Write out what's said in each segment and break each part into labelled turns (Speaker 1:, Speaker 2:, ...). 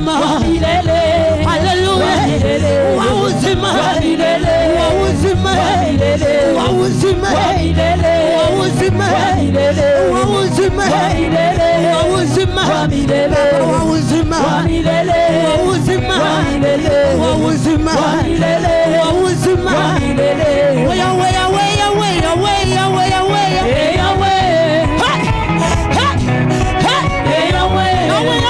Speaker 1: uzima, haleluya, wa uzima, wa uzima, wa uzima, wa uzima, wa uzima, wa uzima, Baba wa uzima, wa uzima, wa uzima, wa uzima. Weya, weya, weya, weya, weya, weya, weya. Hey, hey, hey. Yahweh, Yahweh,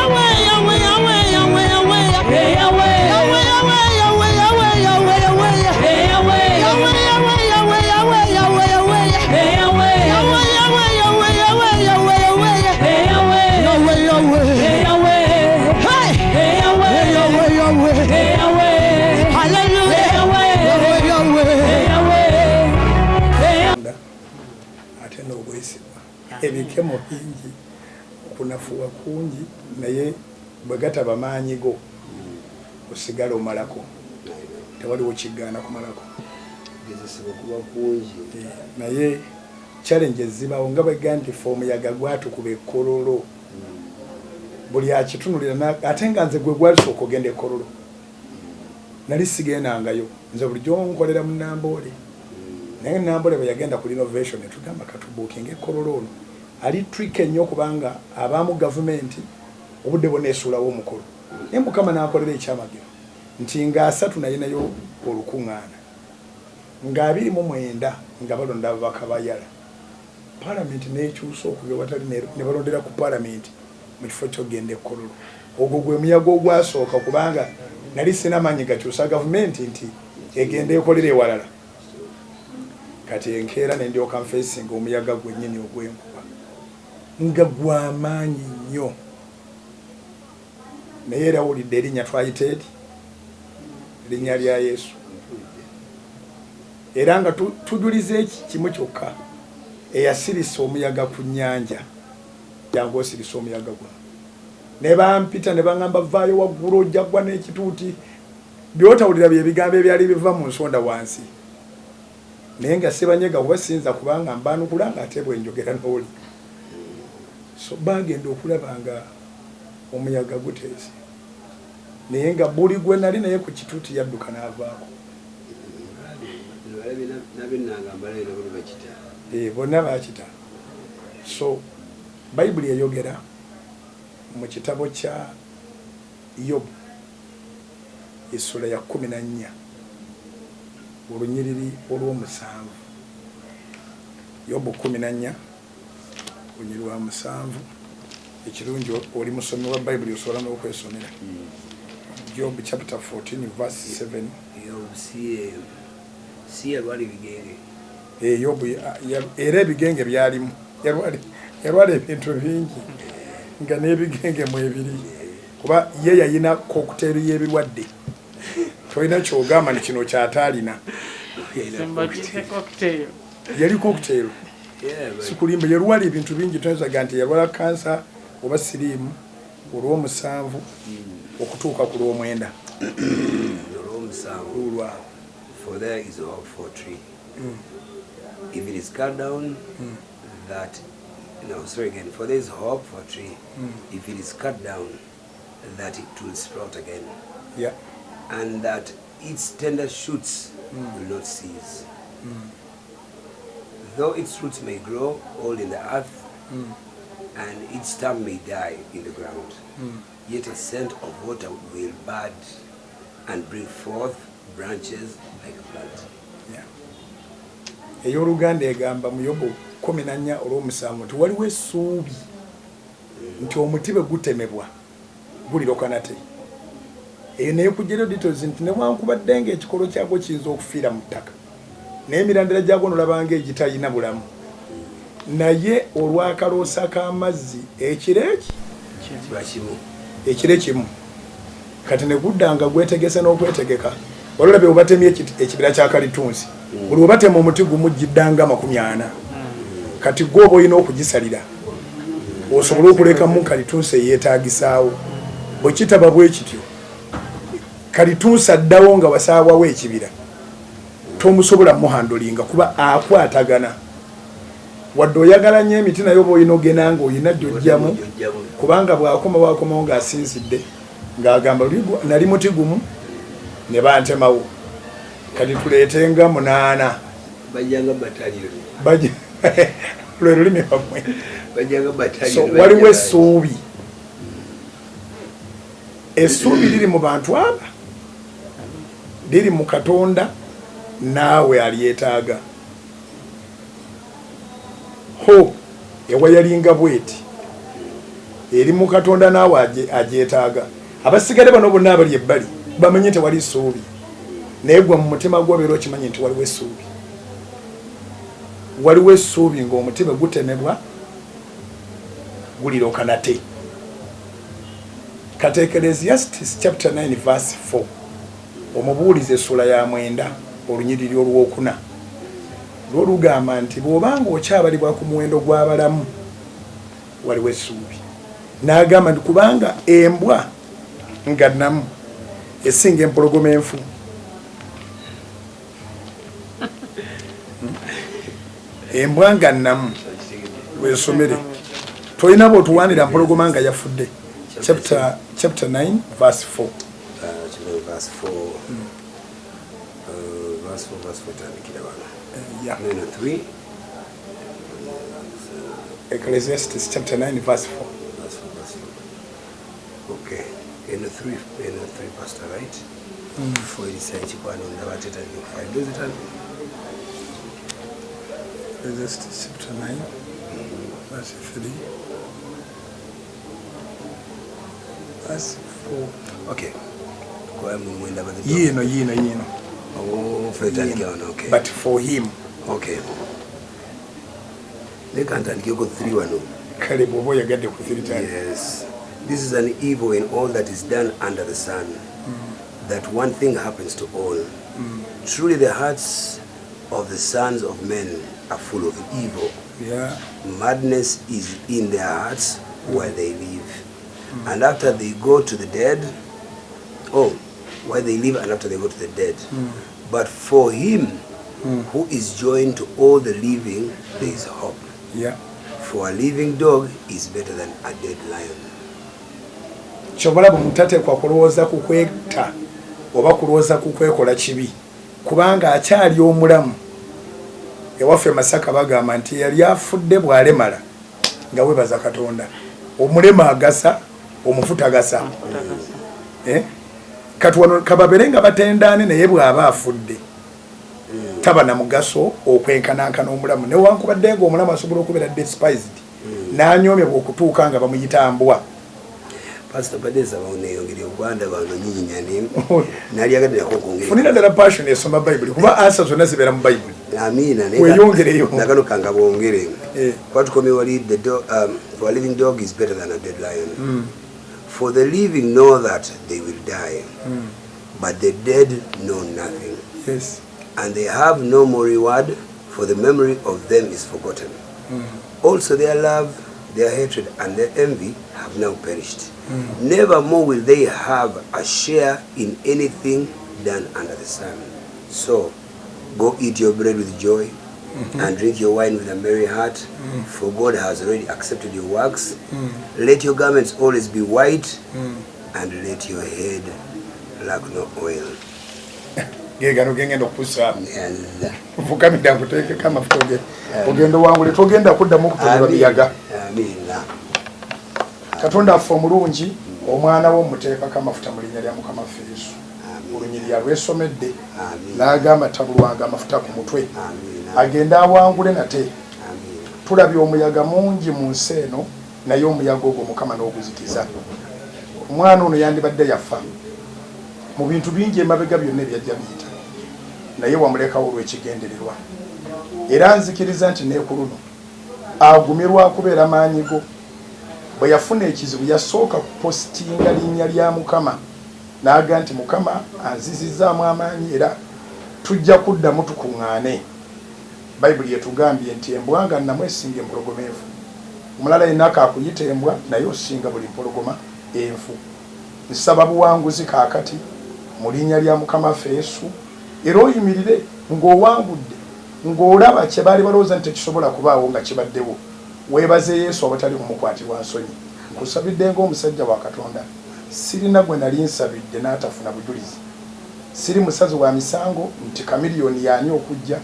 Speaker 1: Yahweh, Yahweh, Yahweh, Yahweh. Yahweh, Yahweh, Yahweh, Yahweh, Yahweh, Yahweh. Yahweh, Yahweh, Yahweh, Yahweh, Yahweh, Yahweh. Yahweh, Yahweh, Yahweh, Yahweh, Yahweh, Yahweh. Yahweh, Yahweh. Hey! Yahweh, Yahweh. Hallelujah. Yahweh, Yahweh.
Speaker 2: Ate n'obwesigwa. Ebikemo bingi, okunafuwa kungi, naye bwe gataba maanyi go, osigala omalako, tewaliwo kigaana kumalako.
Speaker 3: Gezesebwa kuba kungi.
Speaker 2: Naye challenges zibawo, nga bwega nti fe omuyaga gwatukuba ekololo, buli akitunulira ate nga nze gwe gwalisooka ogenda ekololo, nali sigendangayo. Nze bulijjo nkolera mu Namboole, naye Namboole bwe yagenda ku renovation, netugamba katubookinga ekololo. Ono ali tricky ennyo kubanga abaamu gavumenti obudde bwonna esuulawo omukolo, naye Mukama n'akolera ekyamagero nti nga 30 nayinayo olukuŋŋaana, nga 29 nga balonda ababaka bayala, palamenti nekyusa okuva watali ne balondera ku palamenti mu kifo kyogenda ekkololo. Ogwo gwe muyaga ogwasooka, kubanga nali sina maanyi gakyusa gavumenti nti egenda ekolera ewalala. Kati enkeera nendyoka nfesinga omuyaga gwennyini ogw'enkuba nga gwamaanyi nnyo, naye era wulidde erinnya twayita eri linnya lya Yesu, era nga tujuliza eki kimu kyokka, eyasirisa omuyaga ku nnyanja. Jangu osirisa omuyaga guno. Ne bampita ne baŋŋamba, "Vaayo waggulu, ojja ggwa n'ekituuti." Byotawulira bye bigambo ebyali biva mu nsonda wansi, naye nga sibanyega kuba siyinza, kubanga mbanukula nga ate bwe njogera n'oli. So bagenda okulaba nga omuyaga guteese, naye nga buli gwe nali naye ku kituuti yadduka n'avaako.
Speaker 3: Nabennanga mbalabe nabo ne bakita.
Speaker 2: Bonna bakita. So Bayibuli eyogera mu kitabo kya Yobu essula ya 14, olunyiriri olw'omusanvu. Yobu 14, olunyiriri lwa 7. Ekirungi oli musomi wa Bayibuli, osobola n'okwesomera. Job chapter 14 verse 7.
Speaker 3: Yobu si yalwala ebigenge?
Speaker 2: Yobu era ebigenge byalimu. Yalwala ebintu bingi nga n'ebigenge mwebiri, kuba ye yayina cocktail y'ebirwadde. Tolina kyogamba ni kino kyataalina.
Speaker 4: Simbagise cocktail.
Speaker 2: Yali cocktail.
Speaker 3: Yeah, but
Speaker 2: Sikulimba, yalwala ebintu bingi. Toyinzaga nti yalwala kansa oba siriimu. Olw'omusanvu okutuuka ku lw'omwenda.
Speaker 3: Olw'omusanvu.
Speaker 2: Lulwawo.
Speaker 3: For there is hope for a tree. If it is cut down, that, no, sorry again. For there is hope for a tree. If it is cut down, that it will sprout again, and that its tender shoots will not cease. Though its roots may grow old in the earth, and its stump may die in the ground, yet a scent of water will bud and bring forth branches like a plant.
Speaker 2: Yeah. Ey'oluganda egamba mu Yobu 14 olw'omusanvu nti waliwo essuubi nti omuti bwe gutemebwa guliroka nate. Eyo naye kugerayo details nti newankubadde nga ekikolo kyagwo kiyinza okufiira mu ttaka, naye emirandira gyagwo nolabanga egitalina bulamu, naye olwakaloosa k'amazzi ekiro eki
Speaker 3: Kiba kimu.
Speaker 2: Ekiro ekimu kati ne gudda nga gwetegese n'okwetegeka. Walolabye webatemye ekibira kya kalitunsi, buli webatema omuti gumu giddanga 40. Kati gwe oba olina okugisalira osobole okulekamu kalitunsi eyeetagisaawo. Bwe kitaba bwe kityo, kalitunsi addawo nga wasaabwawo ekibira tomusobola muhandlinga, kuba akwatagana. Wadde oyagala nnyo emiti, naye oba olina ogenda nga olina gyojjamu, kubanga bwakoma wakomawo ng'asinzidde. Ng'agamba nali muti gumu ne bantemawo, kati tuleete nga 8.
Speaker 3: Bajjanga bataliyoni.
Speaker 2: Lwe lulimi lwammwe.
Speaker 3: Bajjanga bataliyoni.
Speaker 2: So waliwo essuubi, essuubi liri mu bantu aba, liri mu Katonda, naawe alyetaaga. Ho ewayalinga bweti eri mu Katonda, naawe agyetaaga. Abasigale bano bonna abali ebbali bamanye tewali ssuubi, naye gwe mu mutima gwo obeera okimanyi nti waliwo essuubi. Waliwo essuubi ng'omuti bwe gutemebwa guliroka nate. Kati Ecclesiastes chapter 9 verse 4, Omubuulizi essuula ya 9 olunyiriri olwokuna lwo lugamba nti bw'obanga okyabalibwa ku muwendo gw'abalamu, waliwo essuubi. N'agamba nti kubanga embwa nga nnamu esinga empologoma enfu. Embwa nga nnamu, wesomere, tolina bw'otuwaanira mpologoma nga yafudde. Chapter 9 verse 4.
Speaker 3: Verse 4. Verse 4, verse 4, tandikira wano.
Speaker 2: Yeah.
Speaker 3: No, no, 3.
Speaker 2: Ecclesiastes chapter 9 verse 4.
Speaker 3: Verse 4, verse 4. Okay, eno 3, eno 3, pastor, right? 4 erisa ekikwano ndaba tetandika ku 5 dozi.
Speaker 2: Ecclesiastes chapter 9 verse 3 verse 4.
Speaker 3: Okay, kwa mwenda.
Speaker 2: Yiino, yiino, yiino.
Speaker 3: Oh, fetandikira wano, okay.
Speaker 2: But for him.
Speaker 3: Okay, leka ntandikeko 3 wano.
Speaker 2: Kale, bw'oba oyagadde ku 3 time.
Speaker 3: Yes. This is an evil in all that is done under the sun, that one thing happens to all. Truly, the hearts of the sons of men are full of evil. Madness is in their hearts while they live. And after they go to the dead, oh, while they live and after they go to the dead. But for him who is joined to all the living, there is hope. For a living dog is better than a dead lion.
Speaker 2: Kyobalaba mutateekwa kulowooza ku kwetta oba kulowooza ku kwekola kibi, kubanga akyali omulamu. Ewaffe Masaka bagamba nti eyali afudde bw'alemala nga webaza Katonda. Omulema agasa, omufu tagasa. Eh? Kati wano kababeere nga batendaane, naye bw'aba afudde taba na mugaso okwenkanankana omulamu, newankubadde nga omulamu asobola okubeera despised n'anyoomebwa okutuuka nga bamuyita mbwa.
Speaker 3: Pastor, badde nsaba oneyongere okubanda bano nyinyinyani nalyagadde nako okwongere.
Speaker 2: Funira ddala passion esoma Bayibuli, kuba answer zonna zibeera mu Bayibuli.
Speaker 3: Amiina.
Speaker 2: Weeyongereyo.
Speaker 3: Nakano kanga bwongere.
Speaker 2: Eh.
Speaker 3: Kuba tukomye wali the dog, for a living dog is better than a dead lion. For the living know that they will die, but the dead know nothing, and they have no more reward, for the memory of them is forgotten. Also their love, their hatred and their envy have now perished. Never more will they have a share in anything done under the sun. So go eat your bread with joy and drink your wine with a merry heart, for God has already accepted your works. Let your garments always be white, and let your head lack no oil.
Speaker 2: Ge gano gengenda okukusaamu. Fukamidde nkuteekeko amafuta ogenda owangule, togenda kuddamu okutonderwa miyaga.
Speaker 3: Amiina.
Speaker 2: Katonda affe omulungi, omwana wo muteekako amafuta mu linnya lya Mukama ffe Yesu. Olunyiriri alwesomedde n'agamba tabulwanga amafuta ku mutwe, agende awangule nate. Tulabye omuyaga mungi mu nsi eno, naye omuyaga ogwo Mukama n'oguzikiza. Omwana ono yandibadde yafa mu bintu bingi emabega byonna ebyajja biyita, naye wamulekawo olw'ekigendererwa, era nzikiriza nti ne ku luno agumirwa kubeera maanyi go. Bwe yafuna ekizibu yasooka kupositinga linnya lya Mukama n'aga nti Mukama anzizizaamu amaanyi era tujja kuddamu tukuŋŋaane. Bayibuli etugambye nti embwa nga nnamu esinga empologoma enfu. Omulala yenna kaakuyita embwa, naye osinga buli mpologoma enfu. Nsaba buwanguzi kaakati mu linnya lya Mukama waffe Yesu, era oyimirire ng'owangudde, ng'olaba kye baali balowooza nti tekisobola kubaawo nga kibaddewo. Weebaze Yesu awatali kumukwatirwa nsonyi. Nkusabidde ng'omusajja wa Katonda. Sirina gwe nali nsabidde n'atafuna bujulizi. Siri musazi wa misango nti Chameleone y'ani okujja.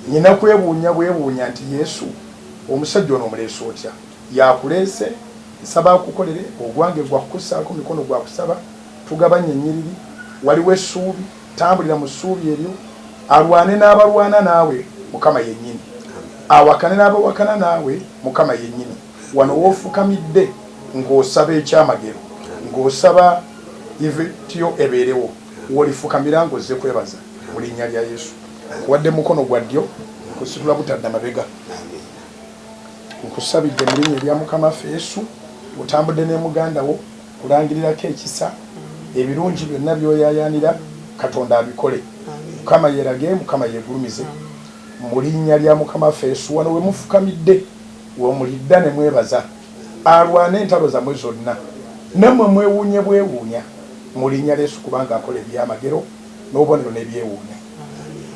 Speaker 2: Nnina kwewuunya bwewuunya nti Yesu, omusajja ono omuleese otya? Y'akuleese, nsaba akukolere, ogwange gwa kukussaako mikono gwa kusaba, tugabanye ennyiriri, waliwo essuubi, tambulira mu ssuubi eryo, alwane n'abalwana naawe, Mukama yennyini, awakane n'abawakana naawe, Mukama yennyini. Wano w'ofukamidde ng'osaba ekyamagero, ng'osaba event yo ebeerewo, w'olifukamira ng'ozze kwebaza mu linnya lya Yesu. Nkuwadde mukono gwa ddyo, nkusitula butadda mabega. Nkusabidde mu linnya erya Mukama waffe Yesu, otambudde ne muganda wo, kulangirirako ekisa, ebirungi byonna by'oyaayaanira, Katonda abikole. Mukama yeerage, Mukama yeegulumize. Mu linnya lya Mukama waffe Yesu, wano we mufukamidde, we mulidda ne mwebaza. Alwane entalo zammwe zonna, nammwe mwewuunye bwewuunya mu linnya lya Yesu, kubanga akola ebyamagero n'obubonero n'ebyewuunyo.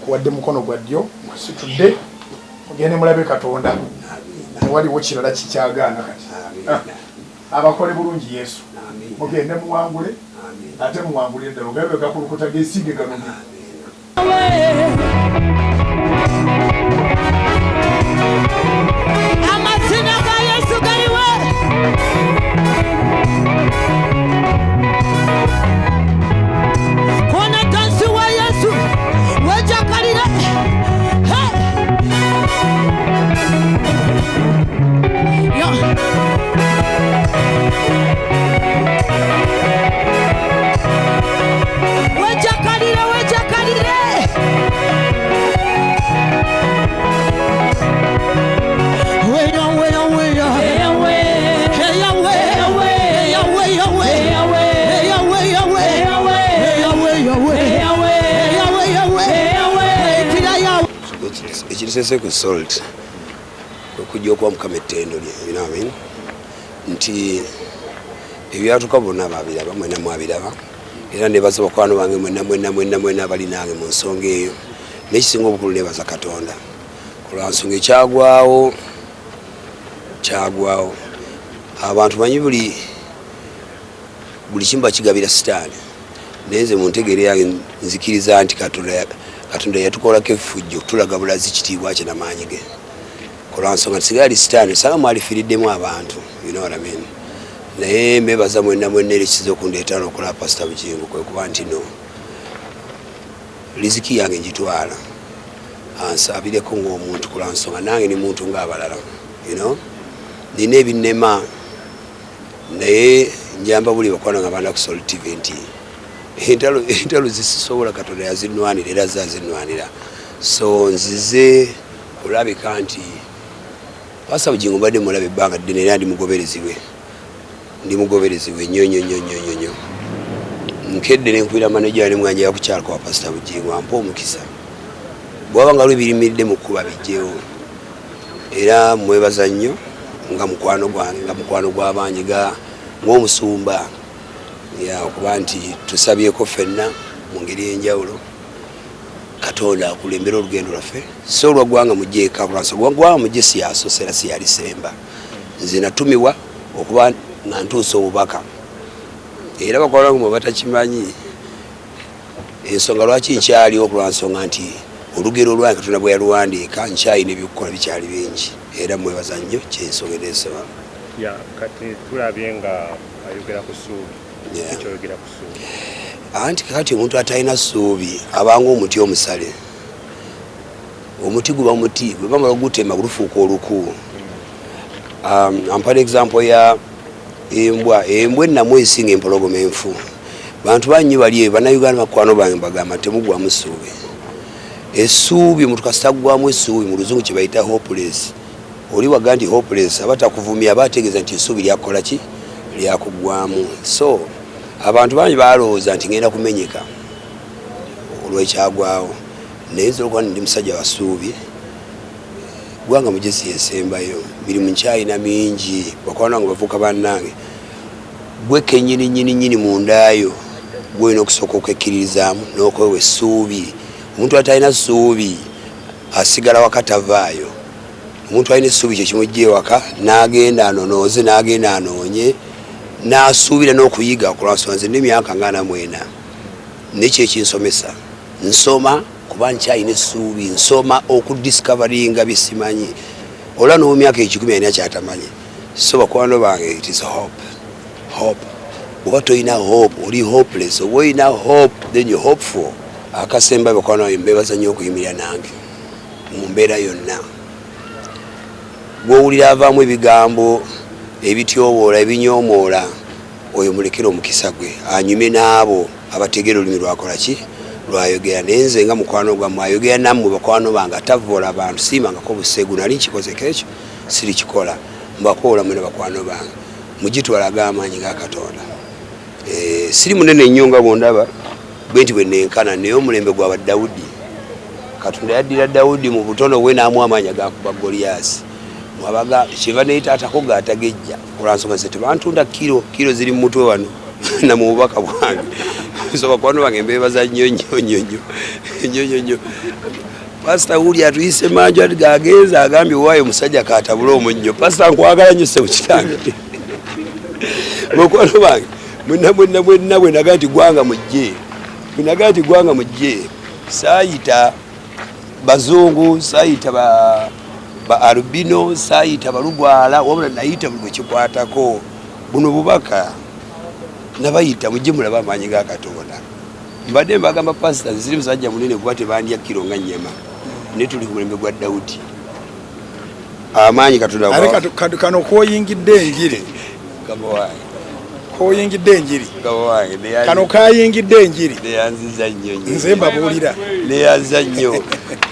Speaker 2: Nkuwadde mukono gwa ddyo, nkusitudde, mugende mulabe Katonda. Tewaliwo kirala kikyagaana kati. Abakole bulungi Yesu. Mugende muwangule, ate muwangulire ddala. Ogabe gakulukuta gesiige ganumye.
Speaker 1: Amazina ga Yesu galiwe. Kona dansi wa Yesu wejakalire. Hey! Yeah. Wejakalire, wejakalire. Weya, weya, weya. Hey, Yahweh. Hey, Yahweh, Yahweh. Hey, Yahweh, Yahweh. Hey, Yahweh, Yahweh. Hey, Yahweh, Yahweh. Hey, Tira Yahweh.
Speaker 3: Ekirisese ku Salt kwe kujja okuwa Mukama ettendo lye, you know what I mean? Nti ebyatuka bonna babiraba, mwena mwabiraba, era nebaza bakwano bange mwenna mwenna mwenna mwenna abali nange mu nsonga eyo. N'ekisinga obukulu, nebaza Katonda kulwa nsonga ekyagwawo kyagwawo. Abantu manyi buli kimu bakigabira Sitaani, naye nze mu ntegeera yange nzikiriza nti Katonda yatukolako effujjo tulaga bulazi kitiibwa kye namaanyi ge, kulwa nsonga nti singa yali Sitaani osanga mwalifiiriddemu abantu, you know what I mean? Naye mbebaza mwenna mwenna, era ekisinza okundeeta n'okola Pasita Bugingo kwe kuba nti no riziki yange ngitwala ansabireko ng'omuntu, kulwa nsonga nange ni muntu ng'abalala, nina ebinnema. Naye njamba buli bakwano nga banda ku Salt TV nti entalo zisisobola, Katonda yazinwanira era zazinwanira. So nzize kulabika nti Pasita Bugingo mbadde mulaba ebbanga ddene, era ndi mugoberezi we, ndi mugoberezi we nnyo nnyo nnyo nnyo nnyo nnyo. Nkedde nenkubira maneja ne mwanjala kukyala kwa Pasita Bugingo ampa omukisa, bwaba nga lwebirimiridde mu kkuba bijjewo. Era mwebaza nnyo nga mukwano gwange, nga mukwano gw'abangi, ga ng'omusumba ya okuba nti tusabyeko ffenna mu ngeri ey'enjawulo Katonda akulembere olugendo lwaffe, si olwa Ggwanga Mujje eka, kulwansa Ggwanga Mujje si yasoose era si yalisemba. Nze natumibwa okuba nga ntuusa obubaka, era bakwano bange mwe batakimanyi ensonga lwaki nkyaliwo, kulwa nsonga nti olugero olwange Katonda bwe yaluwandiika nkyalina ebyokukola bikyali bingi, era mwebaza nnyo kyensonga eneeseba.
Speaker 5: Ya, kati tulabye nga ayogera ku ssuubi. Kyoyogera ku ssuubi?
Speaker 3: Anti kakati omuntu atalina ssuubi abanga omuti omusale. Omuti guba muti, bwe bamala ogutema gufuuka oluku. Ampa example ya embwa. Embwa ennamu esinga empologoma enfu. Bantu banyi bali eyo, Bannayuganda bakwano bange, mbagamba temugwamu ssuubi. Essuubi, omuntu kasita aggwamu essuubi, mu Luzungu kye bayita hopeless. Oli waga nti hopeless aba takuvumya, aba ategeeza nti essuubi lyakukola ki, lyakuggwamu. So abantu bangi balowooza nti ngenda kumenyeka olwekyagwawo, naye nze olwokuba ndi musajja wa ssuubi, Gwanga Mugezi yensembayo, mirimu nkyalina mingi. Bakwano bange, bavuuka bannange, gwe kenyini nyini nyini mundaayo gwolina okusooka okwekkiririzaamu n'okwewa essuubi. Omuntu atalina ssuubi asigala waka, tavaayo. Omuntu alina essuubi kye kimujja ewaka n'agenda anonooze, n'agenda anoonye. N'asuubira n'okuyiga kulwansonga nze n'emyaka nga 44, nekyo ekinsomesa nsoma kuba nkyalina essuubi, nsoma okudiscoveringa byesimanyi. Olwa n'omyaka 100 alina kyatamanyi. So bakwano bange, it is hope, hope. Oba tolina hope, oli hopeless. Oba olina hope, then you hopeful. Akasemba, bakwano bange, mbebaza nnyo okuyimirira nange mu mbeera yonna. Gwowulira avaamu ebigambo ebityoboola, ebinyoomoola, oyo mulekere omukisa gwe anyume n'abo abategeera olulimi lwakola ki lwayogera. Naye nze nga mukwano gwammwe ayogera nammwe, bakwano bange, atavoola abantu, siimangako buseegu. Nali nkikozeko ekyo, sirikikola. Mbakoola mwena bakwano bange, mugitwalaga amaanyi ga Katonda. Siri munene nnyo nga bwondaba bwe nti bwe nenkana, naye omulembe gwaba Dawudi. Katonda yaddira Dawudi mu butono bwe n'amuwa amaanyi agakuba Goliyasi. Mwabaga kyeva naye taatako gaatagejja olwansonga ze tebantunda kiro kiro ziri mu mutwe wano na mu bubaka bwange. So bakwano bange, mbebaza nnyo nnyo nnyo nnyo nnyo nnyo nnyo. Pasita wuli atuyise manju ati gagenza agambye owaayo omusajja katabule omunnyo. Pasita, nkwagala nnyo ssebo kitange. Bakwano bange mwenna mwenna mwenna, bwe naga nti gwanga mujje, bwe naga nti gwanga mujje, saayita bazungu, saayita ba albino, saayita balugwala, wabula nayita buli gwekikwatako. Buno bubaka nabayita mujje mulabe amaanyi ga Katonda. Mbadde mbagamba, pasita, nziri musajja munene kuba tebandya kiro nga nnyama, naye tuli ku mulembe gwa Dawudi, amaanyi Katonda.
Speaker 2: Ate kano koyingidde enjiri.
Speaker 3: Mukama wange.
Speaker 2: Koyingidde enjiri.
Speaker 3: Mukama wange.
Speaker 2: Kano kayingidde enjiri.
Speaker 3: Neyanziza nnyo nnyo.
Speaker 2: Nze mbabuulira.
Speaker 3: Neyanziza nnyo.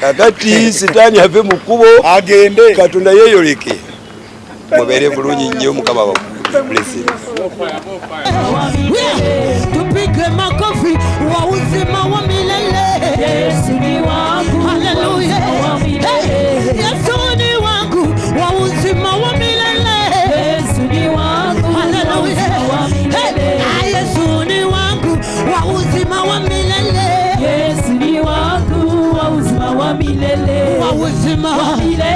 Speaker 3: Kakati Sitaani ave mu kkubo.
Speaker 2: Agende.
Speaker 3: Katonda yeeyoleke. Mubeere bulungi nnyo, Mukama blessings.
Speaker 1: Yeah, tupige makofi wa uzima wa milele.
Speaker 6: Yesu ni wangu.
Speaker 1: Haleluya.
Speaker 6: Wa milele.
Speaker 1: Hey, Yesu ni wangu wa uzima wa milele.
Speaker 6: Yesu ni wangu.
Speaker 1: Haleluya.
Speaker 6: Wa milele.
Speaker 1: Hey, ah, Yesu ni wangu wa uzima wa milele.
Speaker 6: Yesu ni wangu wa uzima wa milele.
Speaker 1: Wa uzima
Speaker 6: Milele.